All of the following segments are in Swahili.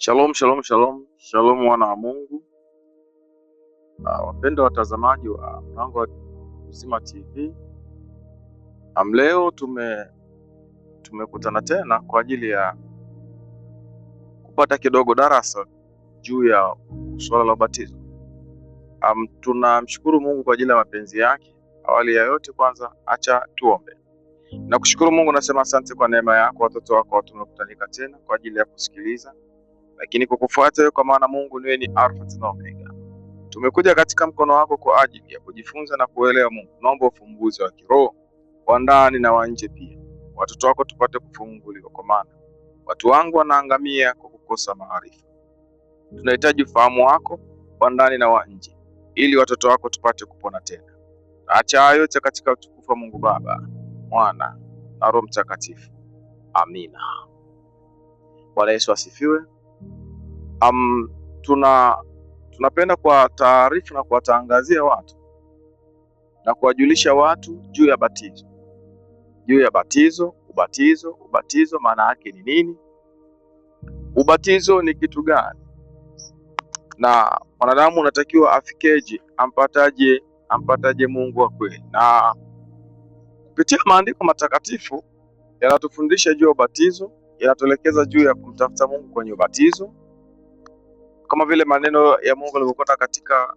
Shalom, shalom, shalom, shalom wana wa Mungu. Wapendwa watazamaji wa Mlango wa Uzima TV. Leo tumekutana tena kwa ajili ya kupata kidogo darasa juu ya suala la ubatizo. Tunamshukuru Mungu kwa ajili ya mapenzi yake. Awali ya yote, kwanza acha tuombe. Nakushukuru Mungu, nasema asante kwa neema yako, watoto wako tumekutanika tena kwa ajili ya kusikiliza, lakini kwa kufuata wewe, kwa maana Mungu niwe ni Alfa na Omega. Tumekuja katika mkono wako kwa ajili ya kujifunza na kuelewa. Mungu, naomba ufumbuzi wa kiroho wa ndani na wa nje pia, watoto wako tupate kufunguliwa, kwa maana watu wangu wanaangamia kwa kukosa maarifa. Tunahitaji ufahamu wako wa ndani na wa nje, ili watoto wako tupate kupona tena. Acha hayo yote katika utukufu wa Mungu Baba, Mwana na Roho Mtakatifu. Amina. Bwana Yesu asifiwe. Um, tuna tunapenda kwa taarifa na kuwatangazia watu na kuwajulisha watu juu ya batizo, juu ya batizo, ubatizo. Ubatizo maana yake ni nini? Ubatizo ni kitu gani? Na mwanadamu unatakiwa afikeje? Ampataje? Ampataje Mungu wa kweli? Na kupitia maandiko matakatifu yanatufundisha juu ya ubatizo, yanatuelekeza juu ya kumtafuta Mungu kwenye ubatizo, kama vile maneno ya Mungu yalivyokuwa katika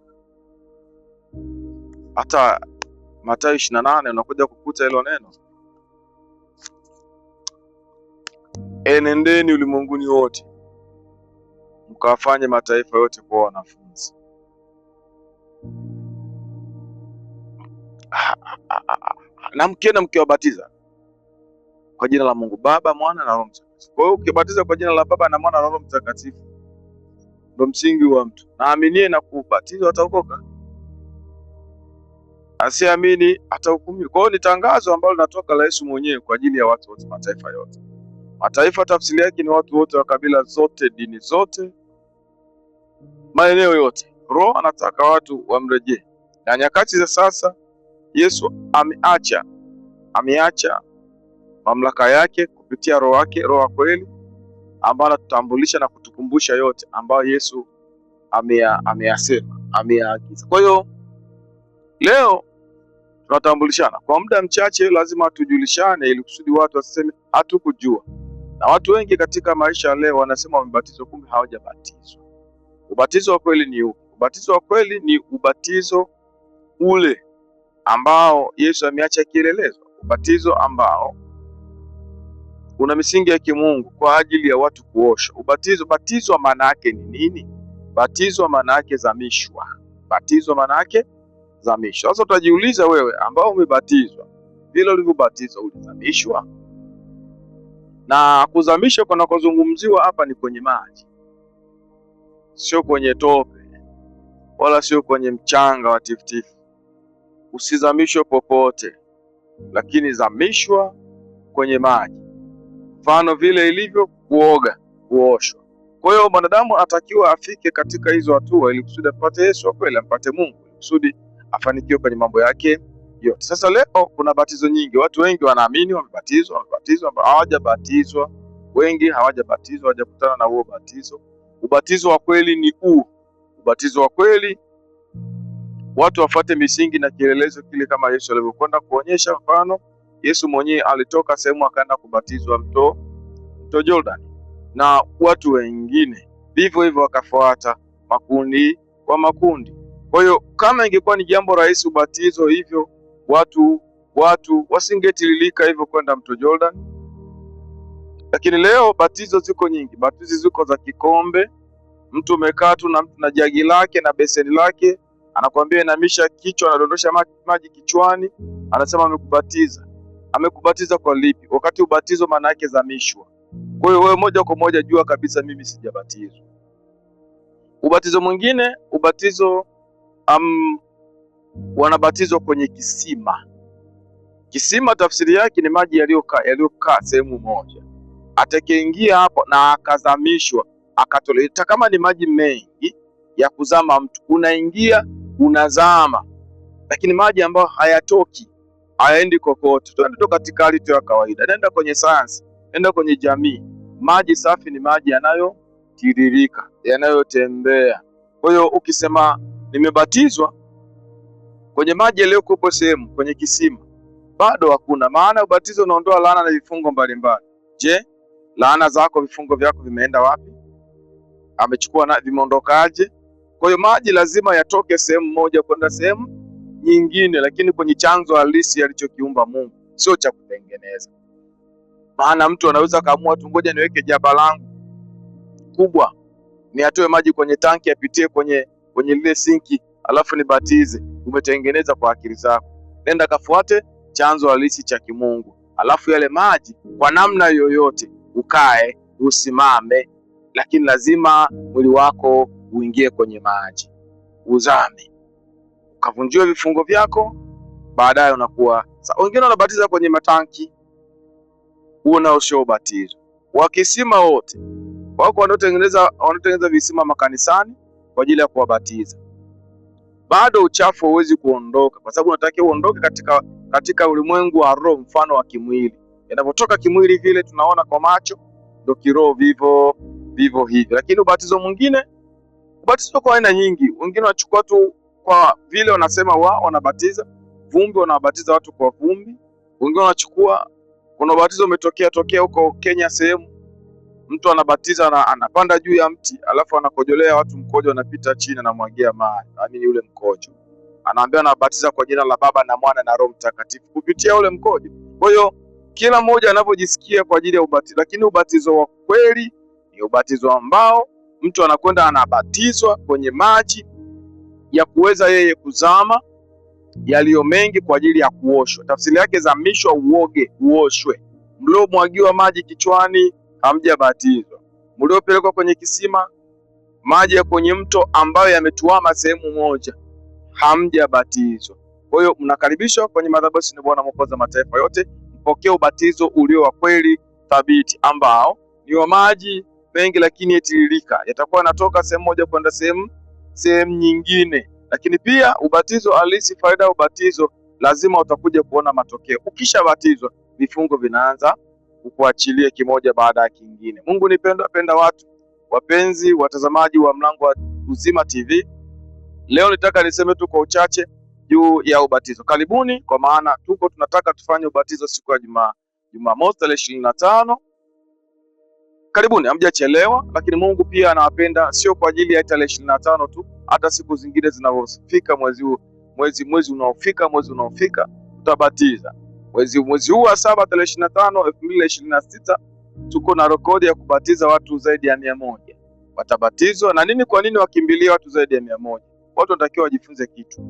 hata Mathayo 28 unakuja kukuta hilo neno, enendeni ulimwenguni wote mkawafanye mataifa yote kuwa wanafunzi. Na mkienda mkiwabatiza kwa jina la Mungu Baba, Mwana na Roho Mtakatifu. Kwa hiyo ukibatiza kwa jina la Baba na Mwana na Roho Mtakatifu ndo msingi wa mtu. Naaminie na kubatizwa ataokoka, asiamini atahukumiwa. Kwa hiyo ni tangazo ambalo linatoka la Yesu mwenyewe kwa ajili ya watu wote, mataifa yote. Mataifa tafsiri yake ni watu wote wa kabila zote, dini zote, maeneo yote. Roho anataka watu wamrejee, na nyakati za sasa Yesu ameacha mamlaka yake kupitia Roho wake, Roho wa kweli ambaye anatutambulisha na kutukumbusha yote ambayo Yesu ameyasema, ameyaagiza. Kwa hiyo leo tunatambulishana kwa muda mchache, lazima tujulishane ili kusudi watu wasiseme hatukujua. Na watu wengi katika maisha ya leo wanasema wamebatizwa, kumbe hawajabatizwa. Ubatizo wa kweli ni upi? Ubatizo wa kweli ni ubatizo ule ambao Yesu ameacha kielelezo, ubatizo ambao una misingi ya kimungu kwa ajili ya watu kuoshwa. Ubatizo, batizwa maana yake ni nini? Batizwa maana yake zamishwa. Batizwa maana yake zamishwa. Sasa utajiuliza wewe ambao umebatizwa, vile ulivyobatizwa ulizamishwa? Na kuzamishwa kunakozungumziwa hapa ni kwenye maji, sio kwenye tope wala sio kwenye mchanga wa tifutifu. Usizamishwe popote, lakini zamishwa kwenye maji, mfano vile ilivyo kuoga, kuoshwa. Kwa hiyo mwanadamu atakiwa afike katika hizo hatua ili kusudi apate Yesu wa kweli, ampate Mungu, ili kusudi afanikiwe kwenye mambo yake yote. Sasa leo kuna batizo nyingi, watu wengi wanaamini wamebatizwa, wamebatizwa, hawajabatizwa. Wengi hawajabatizwa, hawajakutana na huo batizo. Ubatizo wa kweli ni huu. Ubatizo wa kweli, watu wafuate misingi na kielelezo kile kama Yesu alivyokwenda kuonyesha mfano. Yesu mwenyewe alitoka sehemu akaenda kubatizwa mto Jordan, na watu wengine vivyo hivyo wakafuata makundi kwa makundi. Kwa hiyo kama ingekuwa ni jambo rahisi ubatizo hivyo, watu wasingetiririka hivyo kwenda mto Jordan. Lakini leo batizo ziko nyingi, batizo ziko za kikombe. Mtu umekaa tu na mtu na jagi lake na beseni lake, anakuambia inamisha kichwa, anadondosha maji kichwani, anasema amekubatiza. Amekubatiza kwa lipi? Wakati ubatizo maana yake zamishwa. Kwa hiyo wewe moja kwa moja jua kabisa mimi sijabatizwa. Ubatizo mwingine, ubatizo wanabatizwa kwenye kisima. Kisima tafsiri yake ni maji yaliyokaa sehemu moja. Atakayeingia hapo na akazamishwa akatolewa, hata kama ni maji mengi ya kuzama, mtu unaingia unazama, lakini maji ambayo hayatoki hayaendi kokote. Tuende tu katika hali tu ya kawaida, nenda kwenye sayansi, nenda kwenye jamii. Maji safi ni maji yanayotiririka. yanayotiririka, yanayotembea. Kwa hiyo ukisema nimebatizwa kwenye maji yaliyokuwepo sehemu kwenye kisima, bado hakuna maana. Ubatizo unaondoa laana na vifungo mbalimbali. Je, laana zako, vifungo vyako vimeenda wapi? Amechukua na vimeondokaje? Kwa hiyo maji lazima yatoke sehemu moja kwenda sehemu nyingine, lakini kwenye chanzo halisi alichokiumba Mungu, sio cha kutengeneza. Maana mtu anaweza kaamua tu, ngoja niweke jaba langu kubwa, niatoe maji kwenye tanki apitie kwenye lile sinki, alafu nibatize. Umetengeneza kwa akili zako. Nenda kafuate chanzo halisi cha kimungu, alafu yale maji kwa namna yoyote ukae usimame, lakini lazima mwili wako uingie kwenye maji, uzame, ukavunjiwe vifungo vyako, baadaye unakuwa. Wengine wanabatiza kwenye matanki, huo nao sio ubatizo. Wakisima wote wako wanaotengeneza visima makanisani kwa ajili ya kuwabatiza, bado uchafu hauwezi kuondoka, kwa sababu unatakiwa uondoke katika ulimwengu wa roho, mfano wa kimwili. Yanapotoka kimwili vile tunaona kwa macho, ndio kiroho vivyo vivyo hivyo. Lakini ubatizo mwingine, ubatizo kwa aina nyingi, wengine wanachukua tu kwa vile wanasema wao wanabatiza vumbi, wanawabatiza watu kwa vumbi. Wengine wanachukua, kuna ubatizo umetokea tokea huko Kenya sehemu, mtu anabatiza na anapanda juu ya mti alafu anakojolea watu mkojo, anapita chini anamwagia maji, yaani yule mkojo anaambia anabatiza kwa jina la Baba na Mwana na Roho Mtakatifu kupitia ule mkojo. Kwa hiyo kila mmoja anavyojisikia kwa ajili ya ubatizo, lakini ubatizo wa kweli ni ubatizo ambao mtu anakwenda anabatizwa kwenye maji ya kuweza yeye kuzama yaliyo mengi kwa ajili ya kuoshwa. Tafsiri yake zamishwa, uoge, uoshwe. Mliomwagiwa maji kichwani hamjabatizwa, mliopelekwa kwenye kisima maji ya kwenye mto ambayo yametuama sehemu moja hamjabatizwa. Kwa hiyo mnakaribishwa kwenye madhabahu ni Bwana Mwokozi wa mataifa yote, mpokee ubatizo ulio wa kweli thabiti, ambao ni wa maji mengi lakini yatiririka, yatakuwa yanatoka sehemu moja kwenda sehemu nyingine. Lakini pia ubatizo halisi, faida ya ubatizo, lazima utakuja kuona matokeo. Ukishabatizwa vifungo vinaanza kukuachilia kimoja baada ya kingine. Mungu ni pendo, apenda watu. Wapenzi watazamaji wa Mlango wa Uzima TV, leo nitaka niseme tu kwa uchache juu ya ubatizo. Karibuni, kwa maana tuko tunataka tufanye ubatizo siku ya Jumamosi tarehe 25. Karibuni, hamjachelewa, lakini Mungu pia anawapenda, sio kwa ajili ya tarehe 25 tu, hata siku zingine zinazofika, mwezi huu, mwezi unaofika, mwezi unaofika tutabatiza. Mwezi huu wa 7 tarehe 25 2026 tuko na rekodi ya kubatiza watu zaidi ya 100. Watabatizwa na nini? Kwa nini wakimbilie watu zaidi ya 100? Watu wanatakiwa wajifunze kitu.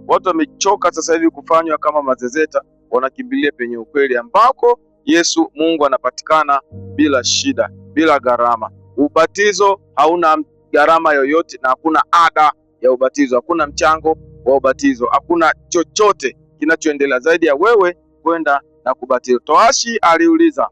Watu wamechoka sasa hivi kufanywa kama mazezeta, wanakimbilia penye ukweli ambako Yesu Mungu anapatikana bila shida, bila gharama. Ubatizo hauna gharama yoyote na hakuna ada ya ubatizo, hakuna mchango wa ubatizo, hakuna chochote kinachoendelea zaidi ya wewe kwenda na kubatizwa. Toashi aliuliza,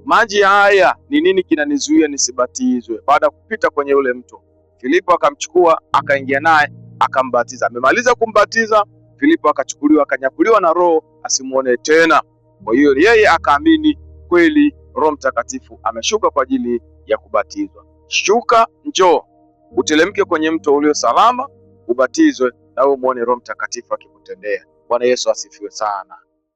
maji haya ni nini kinanizuia nisibatizwe? Baada ya kupita kwenye ule mto, Filipo akamchukua akaingia naye akambatiza. Amemaliza kumbatiza, Filipo akachukuliwa akanyakuliwa na Roho asimuone tena. Kwa hiyo yeye akaamini kweli Roho Mtakatifu ameshuka kwa ajili ya kubatizwa. Shuka, njoo utelemke kwenye mto ulio salama, ubatizwe na wewe muone Roho Mtakatifu akikutendea. Bwana Yesu asifiwe sana.